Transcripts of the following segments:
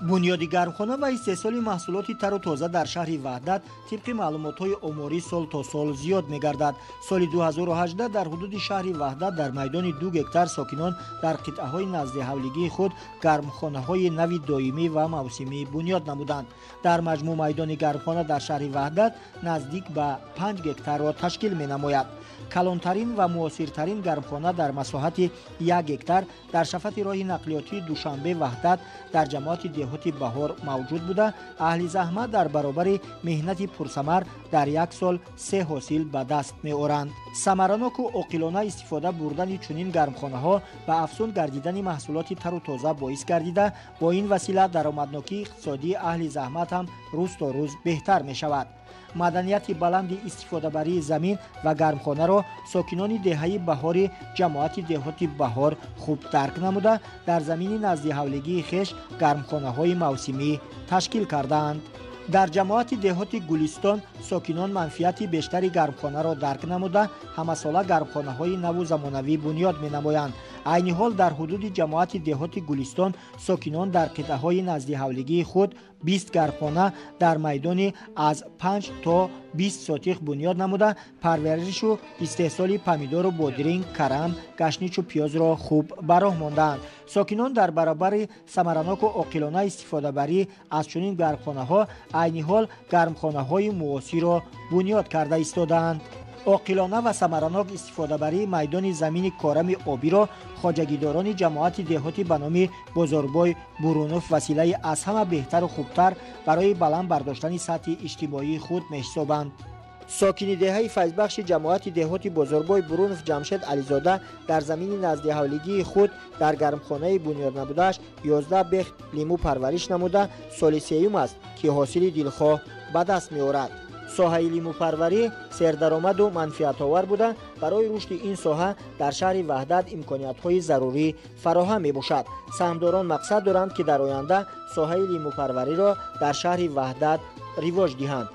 Бунёди гармхона ва истеҳсоли маҳсулоти тару тоза дар шаҳри Ваҳдат тибқи маълумотҳои оморӣ сол то сол зиёд мегардад. Соли 2018 дар ҳудуди шаҳри Ваҳдат дар майдони 2 гектар сокинон дар қитъаҳои наздиҳавлигии худ гармхонаҳои нави доимӣ ва мавсимӣ бунёд намуданд. Дар маҷмӯъ майдони гармхона дар шаҳри Ваҳдат наздик ба 5 гектарро ташкил менамояд. Калонтарин ва муосиртарин гармхона дар масоҳати 1 гектар дар шафати роҳи нақлиётии Душанбе Ваҳдат дар ҷамоати деҳоти Баҳор мавҷуд буда, аҳли заҳмат дар баробари меҳнати пурсамар дар як сол 3 ҳосил ба даст меоранд. Самараноку оқилона истифода бурдани чунин гармхонаҳо ба афзун гардидани маҳсулоти тару тоза боис гардида, бо ин васила даромаднокии иқтисодии аҳли заҳмат ҳам рӯз то рӯз беҳтар мешавад. Маданияти баланди истифодабарии замин ва гармхонаро сокинони деҳаи Баҳори ҷамоати деҳоти Баҳор хуб дарк намуда, дар замини наздиҳавлигии хеш гармхонаҳои мавсимӣ ташкил кардаанд. Дар ҷамоати деҳоти Гулистон сокинон манфиати бештари гармхонаро дарк намуда, ҳамасола гармхонаҳои наву замонавӣ бунёд менамоянд. Айни ҳол дар ҳудуди ҷамоати деҳоти Гулистон сокинон дар қитъаҳои наздиҳавлигии худ 20 гармхона дар майдони аз 5 то 20 сотих бунёд намуда, парваришу истеҳсоли помидору бодиринг, карам, гашничу пиёзро хуб ба роҳ мондаанд. Сокинон дар баробари самараноку оқилона истифодабарӣ аз чунин гармхонаҳо айни ҳол гармхонаҳои муосирро бунёд карда истодаанд. Оқилона ва самаранок истифодабарии майдони замини корами обиро хоҷагидорони ҷамоати деҳоти ба номи Бозорбой Бурунов василаи аз ҳама беҳтару хубтар барои баланд бардоштани сатҳи иҷтимоии худ меҳисобанд. Сокини деҳаи Файзбахши ҷамоати деҳоти Бозорбой Бурунов Ҷамшед Ализода дар замини наздиҳавлигии худ дар гармхонаи бунёд намудааш 11 бех лимӯ парвариш намуда, соли сеюм аст, ки ҳосили дилхоҳ ба даст меорад. Соҳаи лимӯпарварӣ сердаромаду манфиатовар буда, барои рушди ин соҳа дар шаҳри Ваҳдат имкониятҳои зарурӣ фароҳам мебошад. Саҳмдорон мақсад доранд, ки дар оянда соҳаи лимӯпарвариро дар шаҳри Ваҳдат ривоҷ диҳанд.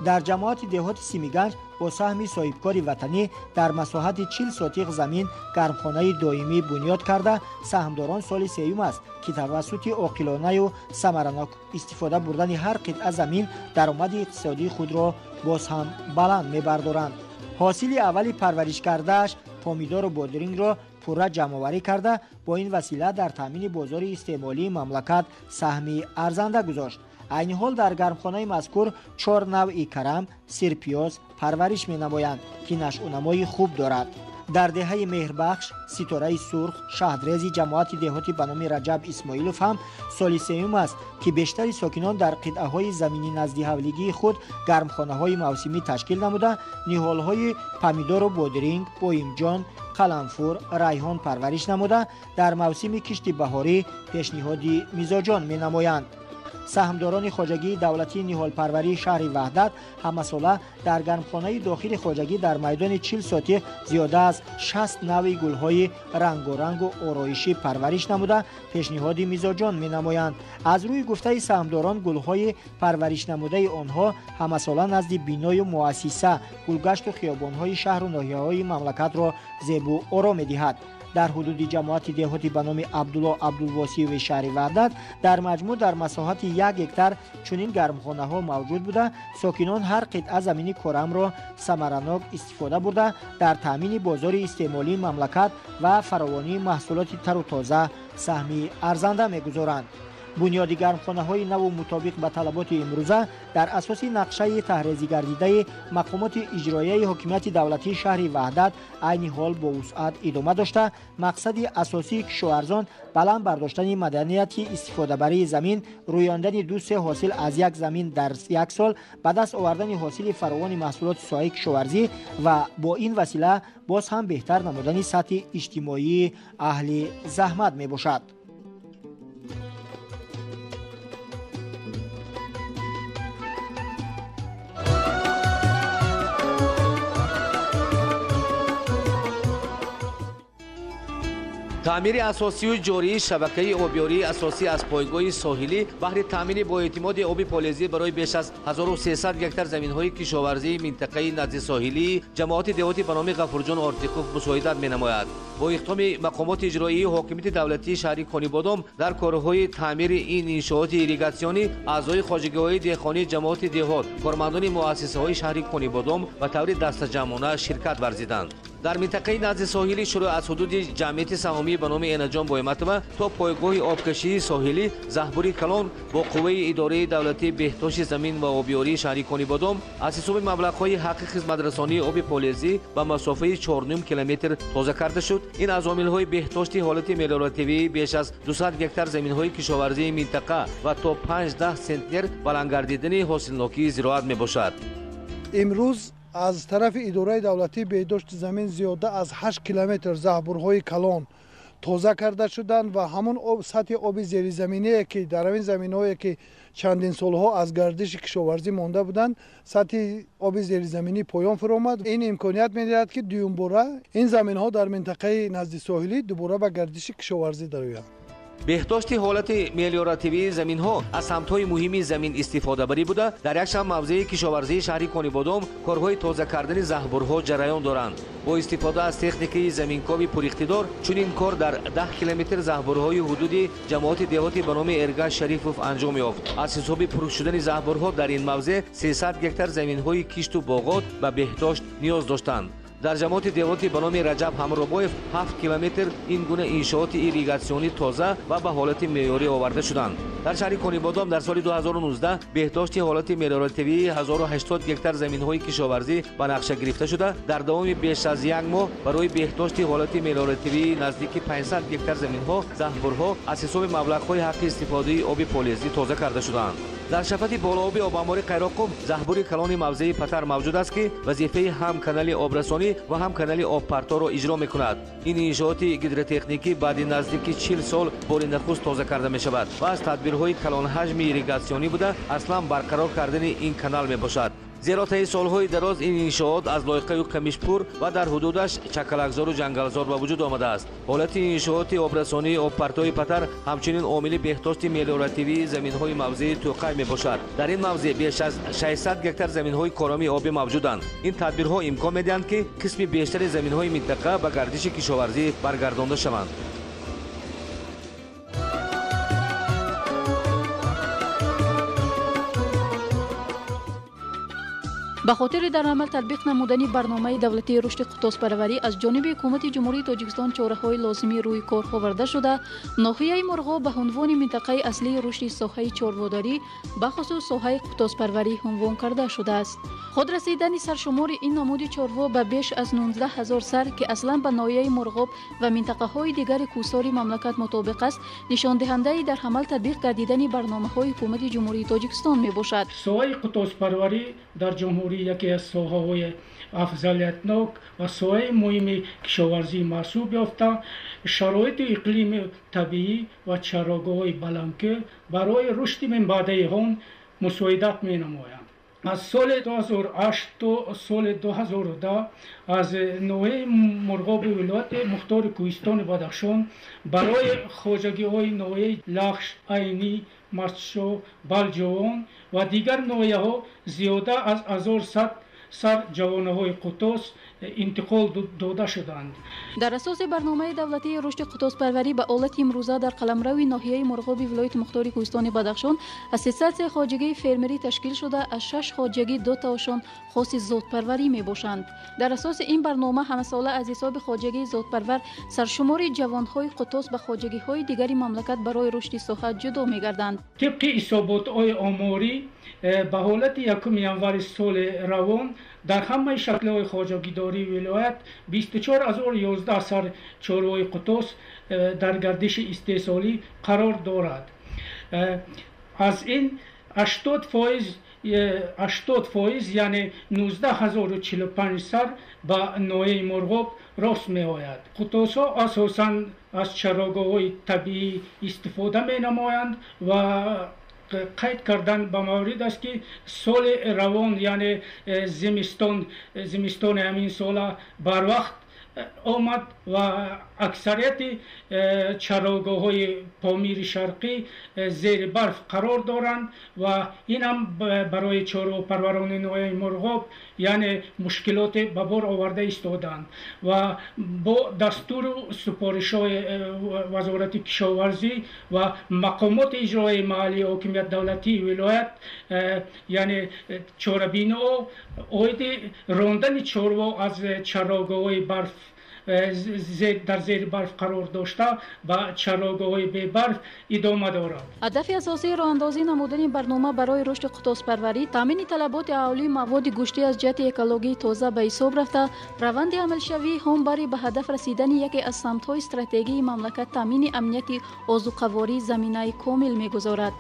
Дар ҷамоати деҳоти Симиганҷ бо саҳми соҳибкори ватанӣ дар масоҳати 40 сотиқ замин гармхонаи доимӣ бунёд карда, саҳмдорон соли сеюм аст, ки тавассути оқилонаю самаранок истифода бурдани ҳар қитъа замин даромади иқтисодии худро боз ҳам баланд мебардоранд. Ҳосили аввали парваришкардааш помидору бодирингро пурра ҷамъоварӣ карда, бо ин васила дар таъмини бозори истеъмолии мамлакат саҳми арзанда гузошт. Айни ҳол дар гармхонаи мазкур 4 навъи карам, сирпиёз парвариш менамоянд, ки нашъунамои хуб дорад. Дар деҳаи Меҳрбахш Ситораи Сурх шаҳдрези ҷамоати деҳоти ба номи Раҷаб Исмоилов ҳам соли сеюм аст, ки бештари сокинон дар қитъаҳои замини наздиҳавлигии худ гармхонаҳои мавсимӣ ташкил намуда, ниҳолҳои помидору бодиринг, боимҷон, қаламфур, райҳон парвариш намуда, дар мавсими кишти баҳорӣ пешниҳоди мизоҷон менамоянд. Саҳмдорони хоҷагии давлатии ниҳолпарварии шаҳри Ваҳдат ҳамасола дар гармхонаи дохили хоҷагӣ дар майдони 40 сотих зиёда аз 60 навъи гулҳои рангорангу ороишӣ парвариш намуда, пешниҳоди мизоҷон менамоянд. Аз рӯи гуфтаи саҳмдорон, гулҳои парваришнамудаи онҳо ҳамасола назди биною муассиса, гулгашту хиёбонҳои шаҳру ноҳияҳои мамлакатро зебу оро медиҳад. Дар ҳудуди ҷамоати деҳоти ба номи Абдулло Абдулвосиеви шаҳри Ваҳдат дар маҷмӯъ дар масоҳати 1 гектар чунин гармхонаҳо мавҷуд буда, сокинон ҳар қитъа замини корамро самаранок истифода бурда, дар таъмини бозори истеъмолии мамлакат ва фаровонии маҳсулоти тару тоза саҳми арзанда мегузоранд. Бунёди гармхонаҳои наву мутобиқ ба талаботи имрӯза дар асоси нақшаи таҳрезигардидаи мақомоти иҷроияи ҳокимияти давлатии шаҳри Ваҳдат айни ҳол бо вусъат идома дошта, мақсади асосии кишоварзон баланд бардоштани маданияти истифодабарии замин, рӯёндани 2-3 ҳосил аз як замин дар як сол, ба даст овардани ҳосили фаровони маҳсулоти соҳаи кишоварзӣ ва бо ин васила боз ҳам беҳтар намудани сатҳи иҷтимоии аҳли заҳмат мебошад. Таъмири асосию ҷории шабакаи обёрии асосӣ аз пойгоҳи соҳилӣ баҳри таъмини боэътимоди оби полезӣ барои беш аз 1300 гектар заминҳои кишоварзии минтақаи наздисоҳилии ҷамоати деҳоти ба номи Ғафурҷон Ортиқов мусоидат менамояд. Бо иқдоми мақомоти иҷроии ҳокимияти давлатии шаҳри Конибодом дар корҳои таъмири ин иншооти ирригатсионӣ аъзои хоҷагиҳои деҳқонии ҷамоати деҳот, кормандони муассисаҳои шаҳри Конибодом ба таври дастаҷамъона ширкат варзиданд. Дар минтақаи назди соҳилӣ шурӯъ аз ҳудуди ҷамъияти саҳомӣ ба номи Энаҷон Бойматова то пойгоҳи обкашии соҳилӣ заҳбури калон бо қувваи идораи давлатии беҳдошти замин ва обёрии шаҳри Конибодом аз ҳисоби маблағҳои ҳаққи хизматрасонии оби полезӣ ба масофаи 4,5 километр тоза карда шуд. Ин аз омилҳои беҳдошти ҳолати мелиоративии беш аз 200 гектар заминҳои кишоварзии минтақа ва то 5-10 сентнер баланд гардидани ҳосилнокии зироат мебошад. Имрӯз аз тарафи идораи давлатии беҳдошти замин зиёда аз 8 километр заҳбурҳои калон тоза карда шуданд ва ҳамон сатҳи оби зеризаминие, ки дар ҳамин заминҳое, ки чандин солҳо аз гардиши кишоварзӣ монда буданд, сатҳи оби зеризаминӣ поён фуромад. Ин имконият медиҳад, ки дуюмбора ин заминҳо дар минтақаи наздисоҳилӣ дубора ба гардиши кишоварзӣ дароянд. Беҳдошти ҳолати мелиоративии заминҳо аз самтҳои муҳими замин истифодабарӣ буда, дар якчанд мавзеи кишоварзии шаҳри Конибодом корҳои тоза кардани заҳбурҳо ҷараён доранд. Бо истифода аз техникаи заминкови пуриқтидор чунин кор дар 10 километр заҳбурҳои ҳудуди ҷамоати деҳоти ба номи Эргаш Шарифов анҷом ёфт. Аз ҳисоби пур шудани заҳбурҳо дар ин мавзеъ 300 гектар заминҳои кишту боғот ба беҳдошт ниёз доштанд. Дар ҷамоати деҳоти ба номи Раҷаб Ҳамробоев 7 километр ин гуна иншооти ирригатсионӣ тоза ва ба ҳолати меъёрӣ оварда шуданд. Дар шаҳри Конибодом дар соли 2019 беҳдошти ҳолати мелиоративии 1080 гектар заминҳои кишоварзӣ ба нақша гирифта шуда, дар давоми беш аз як моҳ барои беҳдошти ҳолати мелиоративии наздики 500 гектар заминҳо заҳбурҳо аз ҳисоби маблағҳои ҳаққи истифодаи оби полезӣ тоза карда шуданд. Дар шафати болооби обамбори Қайроққум заҳбури калони мавзеи Патар мавҷуд аст, ки вазифаи ҳам канали обрасонӣ ва ҳам канали обпарторо иҷро мекунад. Ин иншооти гидротехникӣ баъди наздики 40 сол бори нахуст тоза карда мешавад ва аз тадбирҳои калонҳаҷми ирригатсионӣ буда, аслан барқарор кардани ин канал мебошад. Зеро таи солҳои дароз ин иншоот аз лойиқаю камишпур ва дар ҳудудаш чакалакзору ҷангалзор ба вуҷуд омадааст. Ҳолати иншооти обрасонии обпартои Патар ҳамчунин омили беҳдошти мелиоративии заминҳои мавзеи Тӯқай мебошад. Дар ин мавзеъ беш аз 600 гектар заминҳои короми обӣ мавҷуданд. Ин тадбирҳо имкон медиҳанд, ки қисми бештари заминҳои минтақа ба гардиши кишоварзӣ баргардонда шаванд. Ба хотири дар амал татбиқ намудани барномаи давлатии рушди қутоспарварӣ аз ҷониби ҳукумати Ҷумҳурии Тоҷикистон чораҳои лозимӣ рӯи кор оварда шуда, ноҳияи Мурғоб ба унвони минтақаи аслии рушди соҳаи чорводарӣ, бахусус соҳаи қутоспарварӣ унвон карда шудааст. Худ расидани саршумори ин намуди чорво ба беш аз 19 ҳазор сар, ки аслан ба ноҳияи Мурғоб ва минтақаҳои дигари кӯҳсори мамлакат мутобиқ аст, нишондиҳандаи дар амал татбиқ гардидани барномаҳои ҳукумати Ҷумҳурии Тоҷикистон мебошад. Соҳаи қутоспарварӣ дар ҷумҳурӣ яке аз соҳаҳои афзалиятнок ва соҳаи муҳими кишоварзӣ маҳсуб ёфта, шароити иқлими табиӣ ва чарогоҳҳои баландкӯҳ барои рушди минбаъдаи он мусоидат менамоянд. Аз соли 2008 то соли 2010 аз ноҳияи Мурғоби вилояти мухтори Кӯҳистони Бадахшон барои хоҷагиҳои ноҳияи Лахш, Айнӣ, Мастшоҳ, Балҷувон ва дигар ноҳияҳо зиёда аз 1100 сар ҷавонаҳои қутос интиқол дода шуданд. Дар асоси барномаи давлатии рушди қутоспарварӣ ба олати имрӯза дар қаламрави ноҳияи Мурғоби вилояти мухтори Кӯҳистони Бадахшон ассотсиатсияи хоҷагии фермерӣ ташкил шуда, аз 6 хоҷагӣ 2 таошон хоси зодпарварӣ мебошанд. Дар асоси ин барнома ҳамасола аз ҳисоби хоҷагии зодпарвар саршумори ҷавонҳои қутос ба хоҷагиҳои дигари мамлакат барои рушди соҳа ҷудо мегарданд. Тибқи ҳисоботҳои оморӣ ба ҳолати 1 январи соли равон дар ҳамаи шаклҳои хоҷагидории вилоят 24011 сар чорвои қутос дар гардиши истеҳсолӣ қарор дорад. Аз ин 80%, яъне 19045 сар ба ноҳияи Мурғоб рост меояд. Қутосҳо асосан аз чарогоҳҳои табиӣ истифода менамоянд ва қайд кардан ба маврид аст, ки соли равон, яъне зимистони ҳамин сола барвақт омад ва аксарияти чарогоҳҳои Помири Шарқӣ зери барф қарор доранд ва ин ҳам барои чорвопарварони ноҳияи Мурғоб, яъне мушкилоте ба бор оварда истодаанд. Ва бо дастуру супоришҳои Вазорати кишоварзӣ ва мақомоти иҷроии маҳаллии ҳокимият давлатии вилоят, яъне чорабиниҳо оиди рондани чорво аз чарогоҳҳои барф дар зери барф қарор дошта ба чарогоҳҳои бебарф идома дорад. Ҳадафи асосии роҳандозӣ намудани барнома барои рушди қутоспарварӣ таъмини талаботи аҳолии маводи гӯштӣ аз ҷиҳати экологии тоза ба ҳисоб рафта, раванди амалшавии ҳом бари ба ҳадаф расидани яке аз самтҳои стратегии мамлакат, таъмини амнияти озуқаворӣ, заминаи комил мегузорад.